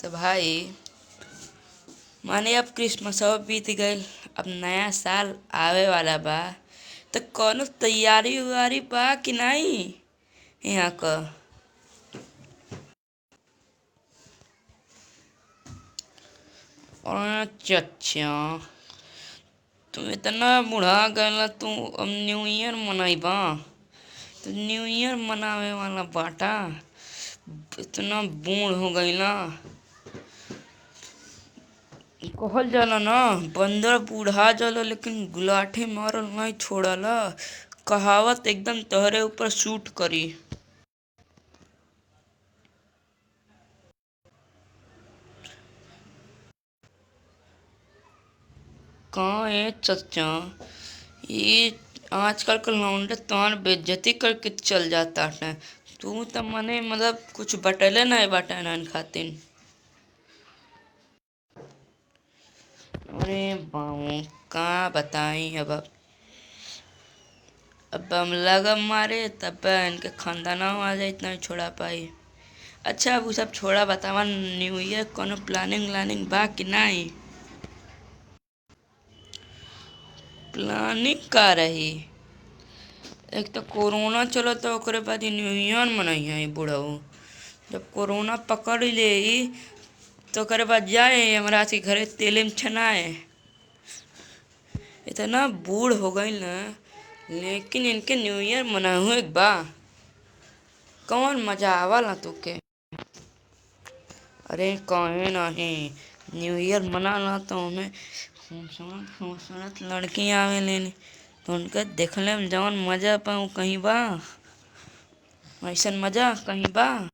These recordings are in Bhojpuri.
तो भाई माने अब क्रिसमसवा बीत गईल, अब नया साल आवे वाला बा। त कौनो तैयारी उयारी बा कि नाही इहा क? अरे चचा, तू इतना बुढ़ा गइल, तू अब न्यू ईयर मनइबा? तू न्यू ईयर मनावे वाला बाटा? इतना बूढ़ हो गइला। कहल जाला ना, बंदर बुढ़ा जाला लेकिन गुलाठी मारल नाही छोड़ला। कहावत एकदम तोहरे ऊपर सूट करी। का ए चचा, ई आजकल के लौंडे तोहार बेइज्जती करके चल जाताटे। तू त मने मतलब कुछ बटले नाहीं बाटे इन्हन खातिन। अरे बाबू, का बताई अब। अब हम लगब मारे तब इनके खानदानवा आ जाई, नाही छोड़ा पाई। अच्छा, अब उ सब छोड़ा, बतावा न्यू ईयर कौनो प्लानिंग उलानिंग बा कि नाही? प्लानिंग का रही? एक तो कोरोना चलता, ओकरे बाद इ न्यू ईयर मनइहे बुढ़ऊ। जब कोरोना पकड़ लेई तो ओकरे बाद जाए यमराज के घरे तेले में छनाए। इतना बूढ़ हो गईल न, लेकिन इनके न्यू ईयर मनावे के बा। कौन मजा आवला तोके? अरे काहे नाही, न्यू ईयर मनाला तो ओमे खूबसूरत खूबसूरत लड़की आवेलिन, तो उनके देखले में जवन मजा बा उ कहीं बा? ऐसन मजा कहीं बा?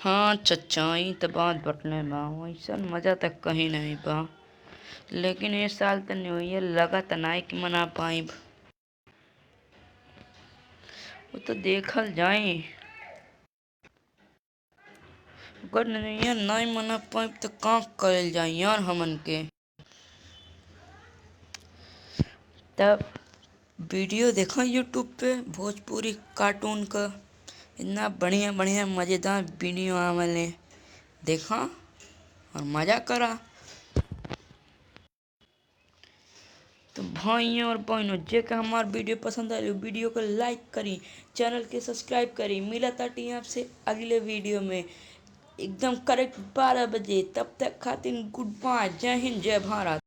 हाँ चचा, ई त बात बटले बा। ऐसन मजा त कहीं नहीं बा। लेकिन ए साल त न्यू ईयर लगत नाहीं कि मना पाइब। उ त देखल जाई। अगर न्यू ईयर नहीं मना पाइब त का करल जाई यार हमन के? तब वीडियो देखा यूट्यूब पे भोजपुरी कार्टून क। इतना बढ़िया बढ़िया मजेदार वीडियो आवेले। देखा और मजा करा। तो भाइयों और बहनों, जेके हमार वीडियो पसंद आइल, उ वीडियो को लाइक करी, चैनल के सब्सक्राइब करी। मिलताटी आपसे अगले वीडियो में एकदम करेक्ट 12 बजे। तब तक खातिन गुड बाय। जय हिंद, जय भारत।